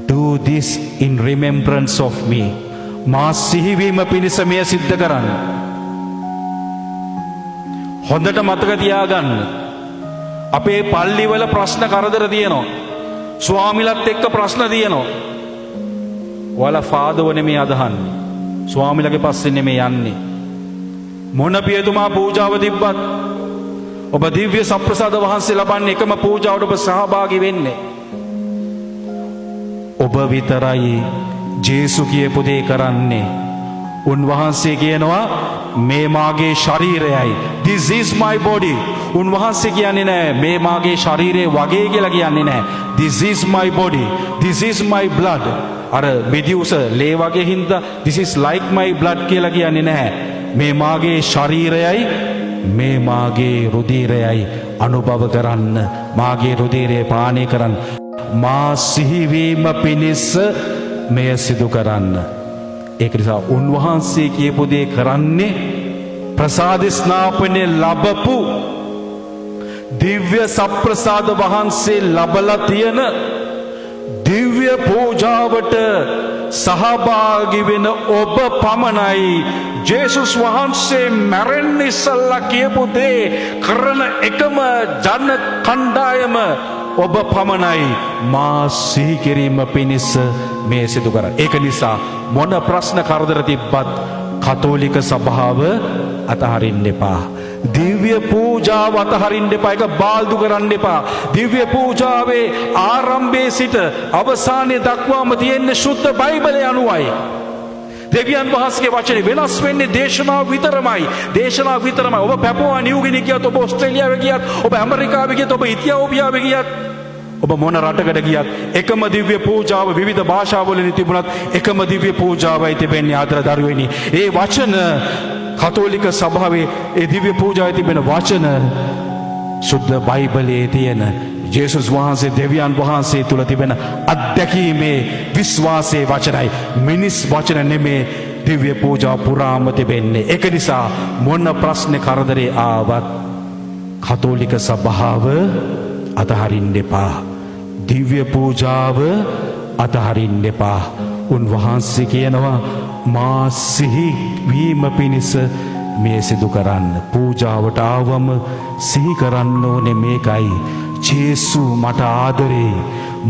Do this in remembrance of me. මා සිහිවීම පිණිස මෙය සිද්ධ කරන්න. හොඳට මතක තියාගන්න. අපේ පල්ලිවල ප්‍රශ්න කරදර තියෙනවා. ස්වාමිලත් එක්ක ප්‍රශ්න තියෙනවා. ඔයාලා ෆාදර්ව නෙමෙයි අදහන්නේ. ස්වාමිලගේ පස්සේ නෙමෙයි යන්නේ. මොන පියතුමා පූජාව තිබ්බත් ඔබ දිව්‍ය සප්‍රසාද වහන්සේ ලබන්නේ එකම පූජාවට ඔබ සහභාගී වෙන්නේ. ඔබ විතරයි ජේසු කියපු දේ කරන්නේ. උන්වහන්සේ කියනවා, මේ මාගේ ශරීරයයි. This is my body. උන්වහන්සේ කියන්නේ නෑ මේ මාගේ ශරීරය වගේ කියලා කියන්නේ නෑ. This is my body. This is my blood. අර මිදි උස ලේ වගේ හින්දා "This is like my blood" කියලා කියන්නේ නැහැ. මේ මාගේ ශරීරයයි, මේ මාගේ රුධිරයයි, අනුභව කරන්න, මාගේ රුධිරය පානය කරන්න, මා සිහිවීම පිණිස මෙය සිදු කරන්න. ඒක නිසා උන්වහන්සේ කියපු දේ කරන්නේ ප්‍රසාද ස්නාපනය ලබපු, දිව්‍ය සප්‍රසාද වහන්සේ ලබලා තියෙන, දිව්‍ය පූජාවට සහභාගී වෙන ඔබ පමණයි. ජේසුස් වහන්සේ මැරෙන්න ඉස්සල්ලා කියපු දේ කරන එකම ජන කණ්ඩායම ඔබ පමණයි. මා සිහි කිරීම පිණිස මේ සිදු කරන්න. ඒක නිසා මොන ප්‍රශ්න කරදර තිබ්බත් කතෝලික සභාව අතහරින්න එපා. දිව්‍ය පූජාව අතහරින්න එපා. ඒක බාල්දු කරන්න එපා. දිව්‍ය පූජාවේ ආරම්භයේ සිට අවසානයේ දක්වාම තියෙන්නේ ශුද්ධ බයිබලය අනුවයි. දෙවියන් වහන්සේගේ වචනේ වෙනස් වෙන්නේ දේශනාව විතරමයි. දේශනාව විතරමයි. ඔබ පැපුවා නිව්ගිනි ගියත්, ඔබ ඕස්ට්‍රේලියාවේ ගියත්, ඔබ ඇමරිකාවේ ගියත්, ඔබ ඉතියෝපියාවේ ගියත්, ඔබ මොන රටකට ගියත් එකම දිව්‍ය පූජාව විවිධ භාෂාවලින් තිබුණත් එකම දිව්‍ය පූජාවයි තිබෙන්නේ, ආදර දරුවනි. ඒ වචන, කතෝලික සභාවේ ඒ දිව්‍ය පූජාවේ තිබෙන වචන ශුද්ධ බයිබලයේ තියෙන ජේසුස් වහන්සේ, දෙවියන් වහන්සේ තුල තිබෙන අත්දැකීමේ විශ්වාසයේ වචනයි. මිනිස් වචන නෙමේ දිව්‍ය පූජා පුරාම තිබෙන්නේ. ඒක නිසා මොන ප්‍රශ්න කරදරේ ආවත් කතෝලික සභාව අතහරින්න එපා. දිව්‍ය පූජාව අතහරින්න එපා. උන්වහන්සේ කියනවා, මා සිහි වීම පිණිස මේ සිදු කරන්න. පූජාවට ආවම සිහි කරන්න ඕනේ මේකයි. ජේසු මට ආදරේ.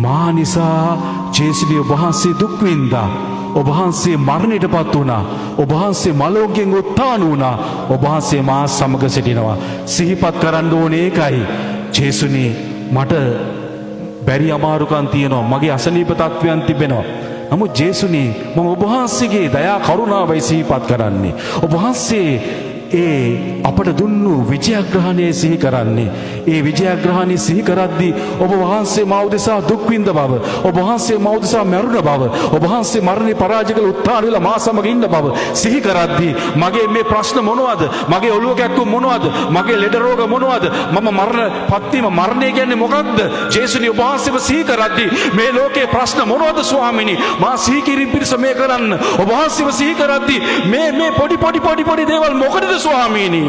මා නිසා ජේසුනි වහන්සේ දුක් විඳා. ඔබ වහන්සේ මරණයට පත් වුණා. ඔබ වහන්සේ මළවුන්ගෙන් උත්ථාන වුණා. ඔබ වහන්සේ මා සමග සිටිනවා. සිහිපත් කරන්න ඕනේ ඒකයි. ජේසුනි, මට බැරි අමාරුකම් තියෙනවා. මගේ අසනීප තත්ත්වයන් තිබෙනවා. නමුත් ජේසුනි, මම ඔබ වහන්සේගේ දයා කරුණාවයි සිහිපත් කරන්නේ. ඔබ වහන්සේ ඒ අපට දුන්නු විජයග්‍රහණය සිහි කරන්නේ. ඒ විජයග්‍රහණය සිහි කරද්දී ඔබ වහන්සේ මා උදෙසා දුක් විඳ බව, ඔබ වහන්සේ මා උදෙසා මැරුණ බව, ඔබ වහන්සේ මරණය පරාජය කළ උත්ථාන වෙලා මා සමග ඉන්න බව සිහි කරද්දී මගේ මේ ප්‍රශ්න මොනවද? මගේ ඔළුව කැක්කුම් මොනවද? මගේ ලෙඩ රෝග මොනවද? මම මරණ පත්වීම, මරණය කියන්නේ මොකක්ද? ජේසුනි, ඔබ වහන්සේව සිහි කරද්දී මේ ලෝකේ ප්‍රශ්න මොනවද ස්වාමිනී? මා සිහි කිරීම පිණිස මේ කරන්න. ඔබ වහන්සේව සිහි කරද්දී මේ මේ පොඩි පොඩි පොඩි පොඩි දේවල් මොකටද ස්වාමීනි?